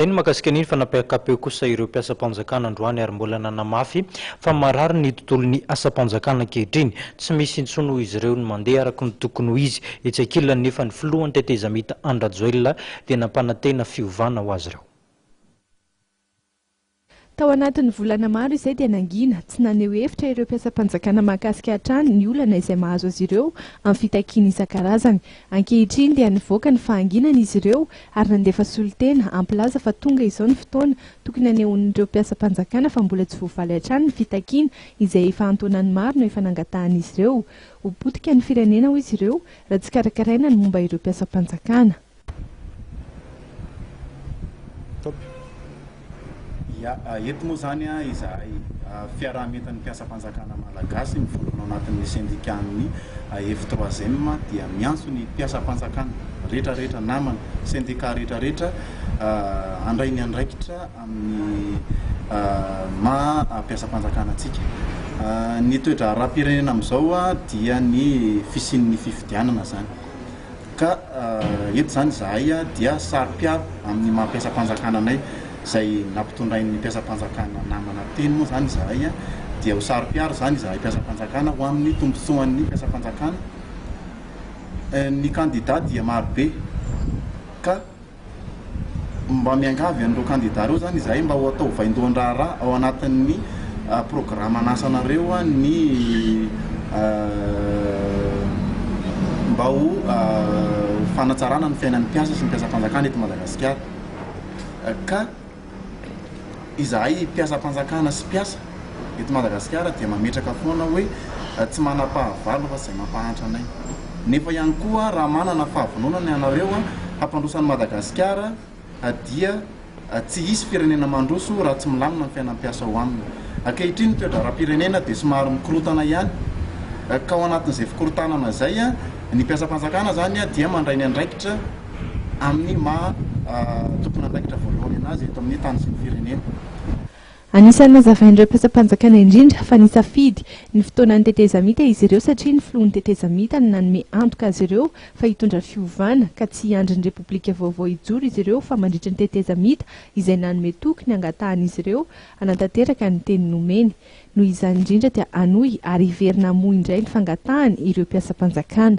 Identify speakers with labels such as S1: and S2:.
S1: Izay ny mahakasika an'iny fa nampiaka-peo kosa ireo mpiasam-panjakana androany ary mbola nanamafy fa marary ny tontolon'ny asam-panjakana ankehitriny. Tsy misy intsony hoy izy ireo ny mandeha araka ny tokony ho izy. Etsy ankilany nefa ny filohan'ny tetezamita Andry Rajoelina dia nampanantena fiovana ho azy ireo.
S2: Tao anatin'ny volana maro izay dia nangina, tsy naneho hevitra ireo mpiasam-panjakana mahakasika hatrany ny olana izay mahazo azy ireo amin'ny fitakiana isan-karazany. Ankehitriny dia nivoaka ny fahanginana izy ireo ary nandefa solontena hampilaza fa tonga izao ny fotoana tokony hanehoan'ireo mpiasam-panjakana fa mbola tsy voavaly hatrany ny fitakiana izay efa an-taonany maro no efa nangatahan'izy ireo. Ho potika ny firenena hoy izy ireo raha tsy karakaraina ny momba ireo mpiasam-panjakana.
S3: Top. Ya, eto moa izany izahay fiaraha-mientan'ny mpiasam-panjakana malagasy mivondrona ao anatin'ny sendikan'ny F-troisième dia miantso ny mpiasam-panjakana rehetra rehetra namana, sendika rehetra rehetra handray ny andraikitra amin'ny maha mpiasam-panjakana antsika. Ny toe-draharaham-pirenena amin'izao dia ny fisian'ny fifidianana izany. Ka eto izany izahay dia saro-piaro amin'ny maha mpiasam-panjakana anay, izay nampitondrain'ny mpiasam-panjakana namana teny moa izany izahay dia ho saro-piaro izany izahay mpiasam-panjakana ho amin'ny tombontsoan'ny mpiasam-panjakana. Ny kandida dia marobe ka. Mba miangavy an'ireo kandida ireo izany izahay mba ho atao vaindohan-draharaha ao anatin'ny programan'asanareo ny mba ho fanatsarana ny fiainan'ny mpiasa sy ny mpiasam-panjakana eto Madagasikara. Ka izahay mpiasam-panjakana sy mpiasa eto Madagasikara dia mametraka foana hoe tsy manam-pahavalo fa izay mampahantra anay. Nefa ihany koa raha manana fahavononana ianareo hampandroso an'i Madagasikara dia tsy hisy firenena mandroso raha tsy milamina ny fiainan'ny mpiasa ao aminy. Ankehitriny ny toe-draharaham-pirenena dia somary mikorontana ihany ka ao anatin'izay fikorontanana izay ny mpiasam-panjakana izany dia mandray ny andraikitra amin'ny maha tompon'andraikitra voalohany anazy eto amin'ny tany sy ny firenena.
S2: Anisan'ny nazavain'ireo mpiasam-panjakana indrindra fa nisafidy ny fotoanan'ny tetezamita izy ireo satria ny filohan'ny tetezamita no nanome antoka azy ireo fa hitondra fiovana ka tsy hiandry ny repoblika vaovao hijoro izy ireo fa mandritra ny tetezamita izay nanome toky ny hangatahan'izy ireo hanatanteraka ny teny nomeny. Noho izany indrindra dia hanohy ary hiverina hamoha indray ny fangatahany ireo mpiasam-panjakana.